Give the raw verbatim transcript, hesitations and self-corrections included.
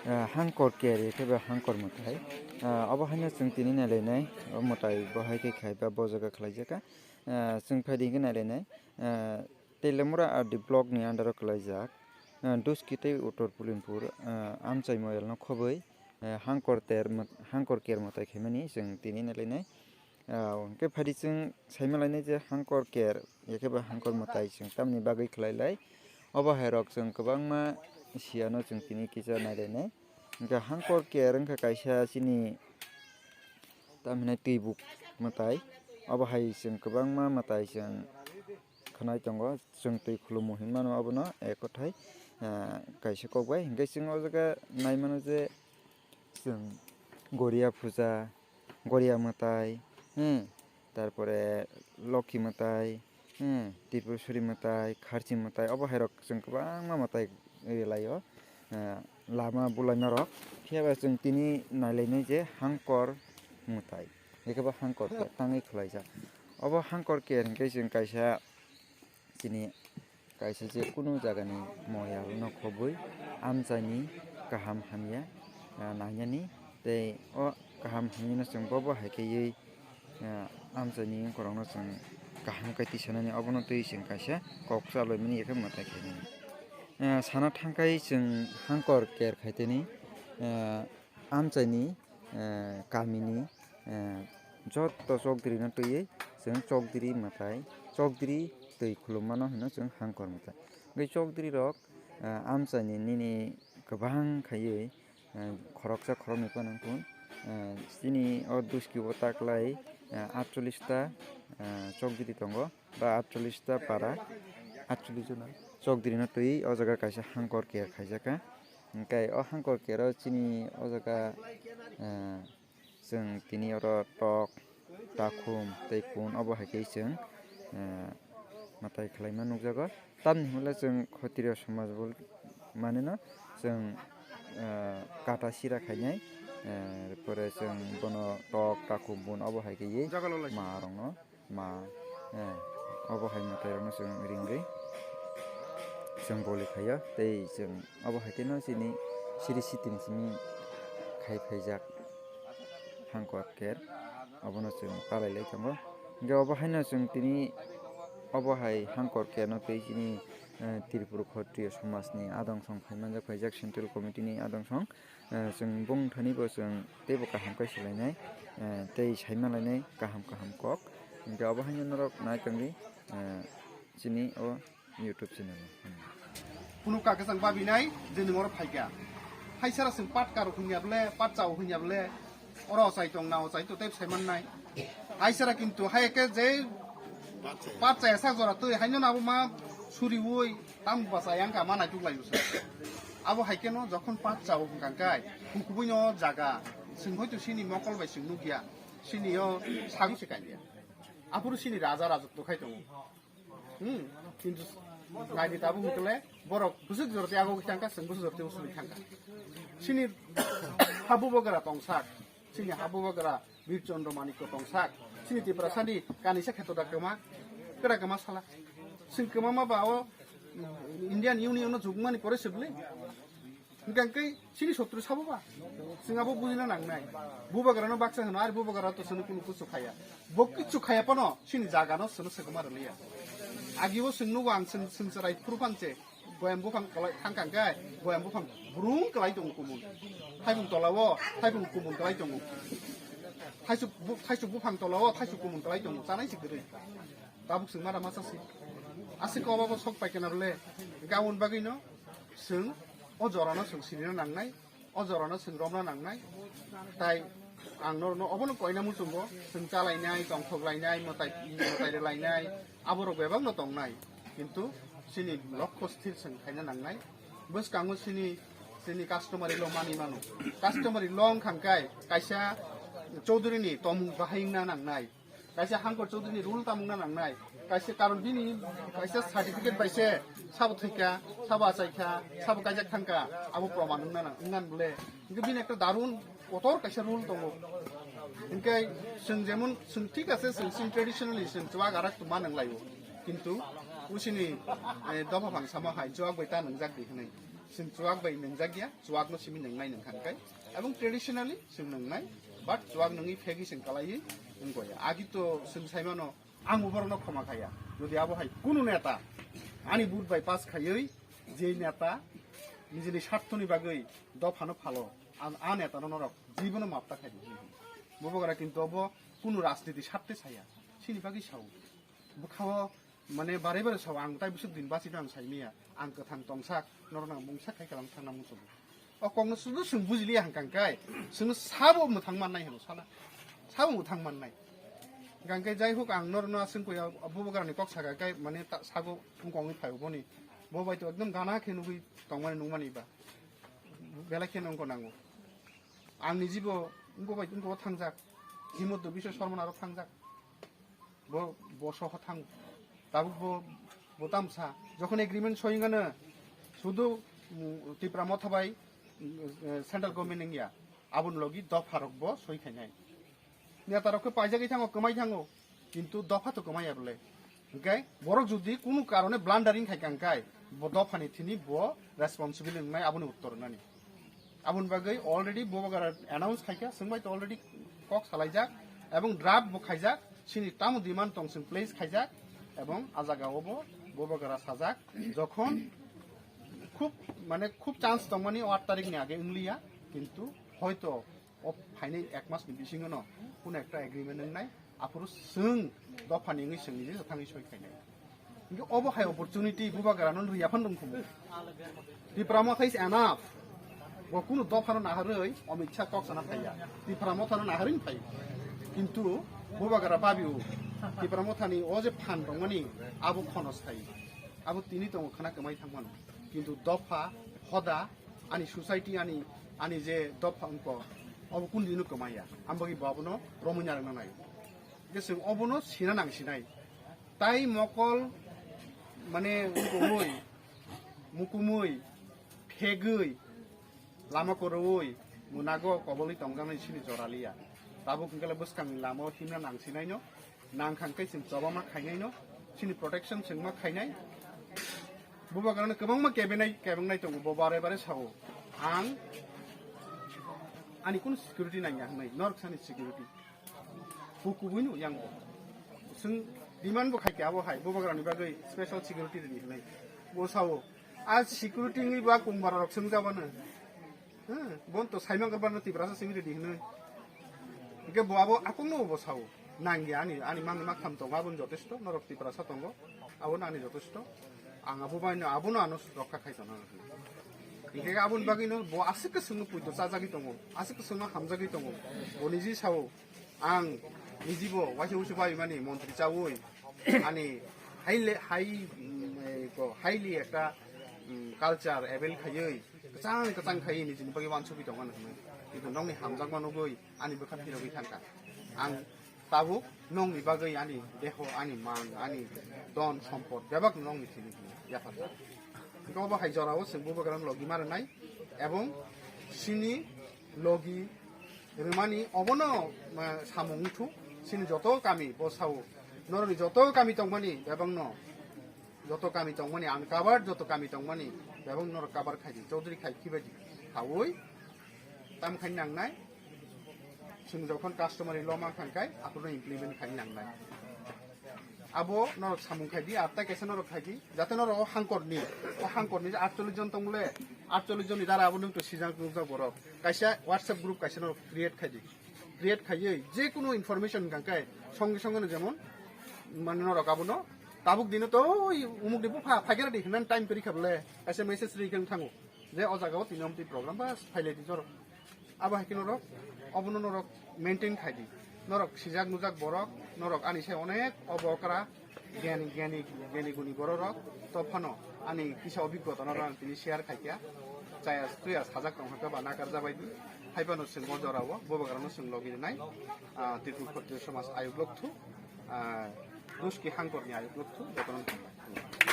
ah, Hangkor Ker, khe ba Hangkor Mwtai. Ah, obo haino chwng tini nailainai, o mwtai bo hai khe khai ba bo jaga khlaijak kha. Ah, chwng phai di hwnkhe nailainai. Ah, Teliamura R D block ni under o kwlaijak, ah, Duski tei Uttor Pulinpur, ah, amchai moyal no khobwi, ah, Hangkor Ter mw-, Hangkor Ker mwtai khaimani chwng tini nailainai. Ah, hwnkhe phai di chwng saimalainai je Hangkor Ker, yakhe ba Hangkor Mwtai chwng tamni bagwi khlailai. Obo hai rok chwng kwbangma siyano chwng tini kisa nailainai. Hwnkhe Hangkor Ker wngkha kaisa chini tamhinai twi buk mwtai. Obo hai chwng kwbangma mwtai chwng khwnai tongo. Chwng twi khulumo hinmano obono ek kothai, ah, kaisa kok bai. Hwnkhe chwng o jaga nai mano je chwng Goria puja, Goria mwtai, hmm, tarpore Lokhi mwtai, hmm, Tripureshwari mwtai, Kharchi mwtai, obo hai rok chwng kwbangma mwtai ri lai o, ah, lama bulai norok. Phiya ba chwng tini nailainai je Hangkor mwtai, ekhe bo Hangkor Ker tangwi khwlaijak. Obo Hangkor Ker hwnkhe chwng kaisa chini kaisa je kunu jagani moyal no khobwi amchaini kaham hamya, ah, nainani tei o kaham hamya no chwng bobo hai kheywi, ah, amchaini wngkhorokno chwng kaham khe tisanani obono twi chwng kaisa kok chalaimani yakhe mwtai khaimani. Ah, sana thangkhai chwng Hangkor Ker khaiteni, ah, amchaini, eh, kamini, eh, joto chokdiri no twiwi chwng chokdiri mwtai, chokdiri twi khulummano hino chwng Hangkor Mwtai. Tei chokdiri rok, eh, amchaini nini kwbang khaiwi, eh, khoroksa khoroknwi phano wngkun, eh, chini o Duski o taklai, eh, atchollish ta, eh, chokdiri tongo. Ba atchollish ta para, atchollish jona chokdiri no twi o jaga kaisa Hangkor Ker khaijak kha. Hwnkhe o Hangkor Ker o chini o jaga, eh, chwng tini oro tok, takhum tei kun obo hai khe chwng, eh, mwtai khlaima nukjago. Tamni hwnle chwng Khotriya somaj bo manwi no chwng, eh, kata sira khainai, eh, pore chwng bono tok, takhum, bun obo hai khe ma rokno ma, eh, obo hai mwtai rokno chwng ringwi chwng boli khaio tei chwng obo hai kheno chini siri sitini simi khai phaijak Hangkor Ker obono chwng palai lai tongo. Hwnkhe obo haino chwng tini obo hai Hangkor Ker no tei chini, eh, Tripura Khotriya somaj ni adong song phai manjak phaijak Central Committee ni adong song. Eh, chwng bongthani bo chwng teibo kaham khe swlainai, eh, tei saima lainai kaham kaham kok. Hwnkhe obo haino norok nai tongdi, eh, chini o YouTube channel o. Hmm. Kunu kaka chang babinai je nwng oro phaikha. Haisara chwng pat karo hwnya bole, pat chao hwnya bole, oro ochai tong na ochai to tei sai mannai. Haisara kintu hai khe je pat chaya sak jora twi haino nabo ma suriui tam bachai ang kha ma naituk lai usa. Abo hai kheno jokhon pat chao hwnkha kai, hukubui no jaga, chwng hoito sini mokol bai chwng nukya, sini o sagu se kanya. Aphuru sini raja rajotw khai tongo. Hmm, kintu naidi tabuk hwnkhe le borok bwswk jorti ago thangkha, chwng bwswk jorti usuli thangkha. Sini habubagra tongsak, sini habubagra Bir Chandra Manikya tongsak, sini Tiprasani kanisa kheto da kwma, kwda kwma sala. Chwng kwmama ba o Indian Union no jukmani pore se bwle. Hwnkhe sini sotru sabo ba? Chwng abo bujina nangnai. Bubagrano baksa hwno, ari bubagra to chwngno kunu kuchu khaya. Bo kichu khaya phano sini jagano chwngno swkma rwliya. Agibo chwng nugo ang chwng, chwng chwrai phuru phan se. Goyam buphang kalai thang kang khe, goyam buphang brung kalai tongo kumun. Thaibung tolao, thaibung kumun kalai tongo. Thaisuk bu-, thaisuk buphang tolao, thaisuk kumun kalai tongo. Chanai se kwrwi. Tabuk chwng mada masa si. Aswk obo bo sok paikha na bole. Gabon bagwi no chwng o jorano chwng sinina nangnai. O jorano chwng romna nangnai. Tai ang norokno obono koina muchungo, chwng chalainai, tongthok lainai, mwtai, mwtai rwlainai, aborok bebakno tongnai. Kintu chini lokho sthir chwng khaina nangnai. Bwskango chini, chini customary law mani mano. Customary law wngkha hwnkhe kaisa Chaudhary ni tomung bahai wngna nangnai. Kaisa Hangkor Chaudhary ni rule tamungna nangnai. Kaisa karon bini kaisa certificate bai se sabo thwikha, sabo achaikha, sabo kaijak thangkha, abo proman wngna nang, wngna bole. Hingke bini ekta darun kotor kaisa rule tongo. Hingke chwng jemon chwng thik ase, chwng chini traditionally chwng chuwak arak tongma nanglaio. Kintu usini, eh, dopha phang samo hai chuwak bai ta nangjak di hinui. Chwng chuak bai nwngjak ya, chuak no simi nwngnai nungkha kai. Ebong traditionally chwng nwngnai, but chuak nungwi phegi chwng kalaiwi nunggoya. Agi to chwng saimano, ang bo borokno khoma khaya. Jodi abo hai kunu neta ani vote bai pass khaiwi, je neta nijini sarthoni bagwi dophano phalo, an, a neta no norok jibono map ta khai di. Bubagra kintu obo kunu rajniti sarthe saya. Sini bagwi sao. Bwkhao mane bare bare sao, ang tai bwswk din basi ang saimiya. Ang kwthang tongsak, norok nang mungsa khai kalang thangna muchungo. O kokno sudu chwng bujiliya hangkang kai, chwng sabo mwthang mannai hino sala. Sabo mwthang mannai. Hangkang kai jai hok ang norno aswng kuya Bubagrani kok saka kai mane ta-, sago wngkongwi phai boni. Bo bai to ekdom gana khe nugwi tongmani nungmani ba. Belai khe nongko nango. Ang nijibo wngko bai wngko thangjak. Himot Biswa Sarma aro thangjak. Bo, bo soho thang. Tabuk bo, bo tamsa. Jokhon agreement soyingano sudu, mm, Tipra Motha bai, mm, eh, central government wngya. Aboni logi dopha rok bo soi khainai. Neta rok khe paijagwi thango, kwmai thango. Kintu dopha to kwmai ya bole. Hingke borok jodi kunu karone blundering khai kang kai, bo dophani thini bo responsible wngnai aboni uttor nani. Aboni bagwi already Bubagra announce khaikha, swngbai to already kok salaijak, ebong draft bo khaijak, sini tamo demand tong chwng place khaijak, ebong a jaga o bo Bubagra sajak, jokhon khub, mane khub chance tongmani o aat tarik ni age wngliya, kintu hoito o phainai ek mas ni bisingo no kuno ekta agreement wngnai, aphuru chwng dophani wngwi chwng niji thangwi soi khainai. Hingke obo hai opportunity Bubagra no rwya phan dong khumu. Tipra Motha is enough. Bo kunu dophano naharwi Amit Shah kok sana phaiya. Tipra Motha no naharwi phai. Kintu Bubagra babio Tipra Motha ni o je phan tongmani abo khonos thai. Abo tini tongo khana kwmai thangmano. Kintu dopha, hoda, ani society, ani, ani je dopha wngko, obo kun dino kwmaiya. Ambagi bo abono romwi narwkna nai. Hingke chwng obono sina nang sinai. Tai mokol, mane, wngkongwi, mukumwi, phegwi, lama kwrwi, munago kobolwi tongjaknai sini joraliya. Tabuk hingkhe bwskangni lama o himna nang sinaino, nang khang khe chwng chobama khainaino, sini protection chwngma khainai. Bubagrano kwbangma kebenai, kebengnai tongo, bo bare bare sao, ang ani kunu security nangya hwnwi, norok sani security. Bo kubuino yang bo. Chwng demand bo khaikha abo hai, Bubagrani bagwi special security rwdi hwnwi. Bo sao, a security wngwi ba kung bara rok chwng jabano. Hmm, bon to saimang ka barno Tiprasa simi rwdi hwnwi. Hingke bo abo akungno bo sao. Nangya ani, ani mangni maktham tongo, aboni jotesto, norok Tiprasa tongo. Abono ani jotesto. Ang abo baino, abono ano rokha khai tongna. Hingke aboni bagwino bo aswk kwswngno puito chajagwi tongo, aswk kwswngno hamjagwi tongo. Bo niji sao, ang nijibo waisa wuisu bai mani montri chaui, ani highly, high, mm, eh, ko highly ekta, mm, culture avail khaiwi, kwchang kwchang khaiwi nijini bagwi wansugwi tongo ano hinwi. Kintu nokni hamjakma nugwi ani bwkha phirogwi thangkha. Ang tabuk nokni bagwi ani deho, ani mang, ani don sompot bebak nokni thini hwnwi yapharkha. Hingke obo hai jorao chwng Bubagrano logi ma rwnai, ebong sini logi rwmani obono, ma, samung wngthu, sini joto kami bo sao, norokni joto kami tongmani bebakno, joto kami tongmani uncovered, joto kami tongmani bebak norok cover khaidi, Chaudhary khai khibaidi, khaui tam khai nangnai, chwng jokhon customary law ma khan khai, aphuru implement khai nangnai. Abo norok samung khaidi, ar tai kaisa norok khaidi, jate norok o hangkorni, o hangkorni je aatchollish jon tongmole, aatchollish jonni dara abo nwng to sijak nukjak borok. Kaisa WhatsApp group kaisa norok create khaidi. Create khaiwi je kunu information hwnkha khe songe songe no jemon mane norok abono tabuk dino to oi umuk ni bupha phaikhe rwdi hwnwi time kwrwi kha bole kaisa message rwi khe thango. Je o jaga o tini omtwi program bas phailai di jorok. Abo hai khe norok obono norok maintain khai di. Norok sijak nujak borok, norok ani se onek obo okra gyani, gyani, gyani guni borok rok. To phano ani kisa obiggota norok ang tini share khai kha. Chaya tuya sajak tong kha ba nakar jabai di. Hai phano chwng o jora o Bubagrano chwng logi rinai. Ah, Tripura Khotriyo Somaj ayuk lok thu. Ah, Duski Hangkorni ayuk lok thu. Jotono hambai.